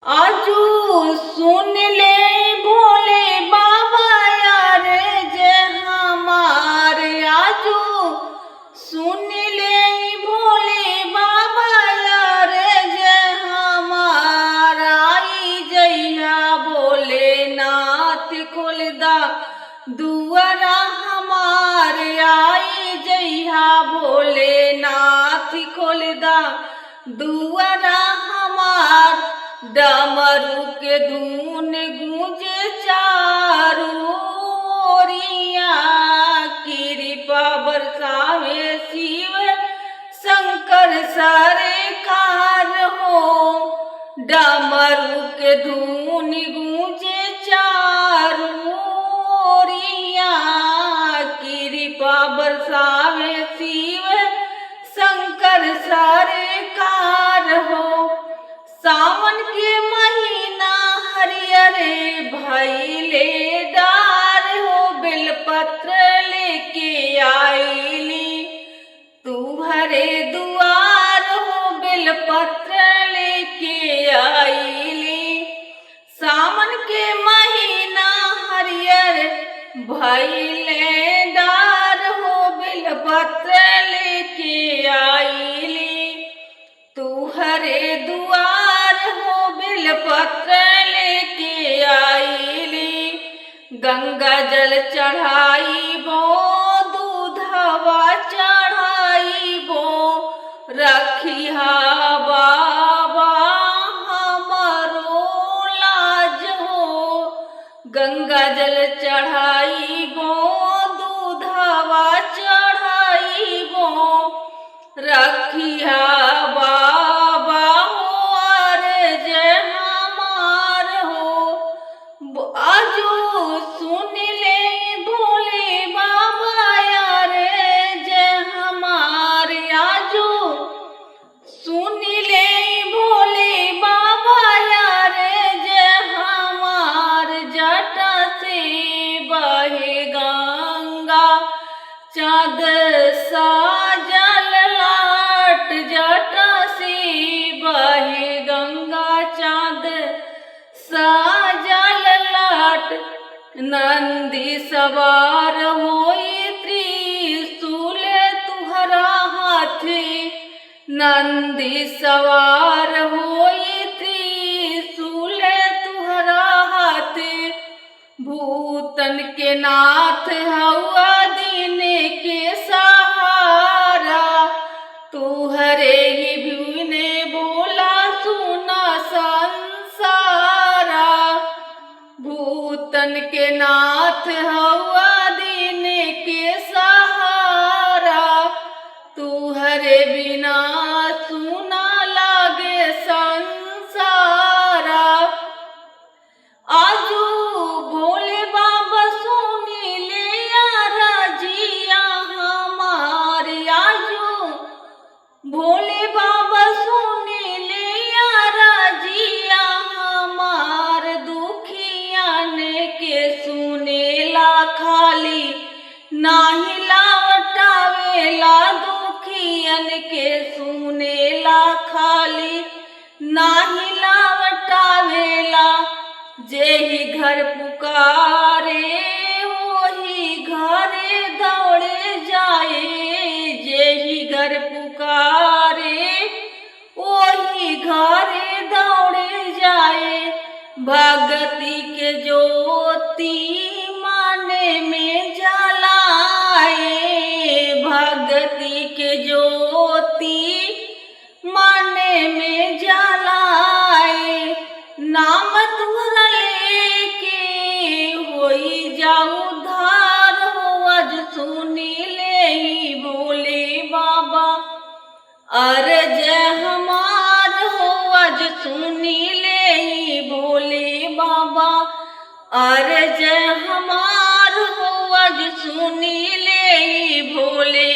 आजू सुन ले भोले बाबा यार जय हमार। आजू सुन ले भोले बाबा यार जय हमार। आई जइया भोलेनाथ खोलदा दुआरा हमार। आई जइया भोलेनाथ खोलदा दुआरा हमार। डमरू के धुन गूंजे चारू ओरिया, कृपा बरसावे शिव शंकर सरकार हो। डमरू के धुन गूंजे चारू ओरिया, कृपा बरसावे शिव शंकर सरकार हो। सावन के महीना हरियरे भैले डार हो, बेलपत्र लेके आईली तुहरे दुआर हो, बेलपत्र लेके आईली। सावन के महीना हरियर भैले डार हो, बेलपत्र लेके आईली तुहरे दुआर हो, बेलपत्र लेके आईली। गंगा जल चढ़ाई बो, दूधवा चढ़ाई बो, रखिहा बाबा हमरो लाज हो। गंगा जल चढ़ाई बो, दूधवा चढ़ाई बो, रखिया बाबा हो अर्ज हमार हो। आजू सुन ले भोले बाबा यार जय हमार। आजू सुन ले भोले बाबा यार जय हमार। जटा से बहे गंगा चाँद साजल लाट, जटा से बहे गंगा चाँद साजल लाट। नंदी सवार होई त्रिशूल तुहरा हाथे, नंदी सवार होई त्रिशूल तुहरा हाथे। भूतन के नाथ हवा दीन के सहारा, तुहरे ही भूने बोला सुना संसारा। भूतन के नाथ हवा दीन के सहारा, तुहरे बिना सुना लागे संसारा। आजू भोले बाबा सुनी ले राजिया हमार। आजू भोले बाबा सुनी ले राजिया हमार। दुखियान के सुनेला खाली नाही लौटावेला, दुखियन के सुनेला खाली नाही लौटावेला। जेही घर पुकारे वही घरे दौड़े जाए, जेही घर पुकारे वही घरे दौड़े जाए। भगती के ज्योति माने में जलाए, भगती के ज्योति माने में जलाए। नाम तुहरा लेके होई जाऊ धार हो, आज सुनी ले भोले बाबा अर्ज हमार हो। आज सुनी ले भोले बाबा अर्ज हमार हो, आज सुनी ले भोले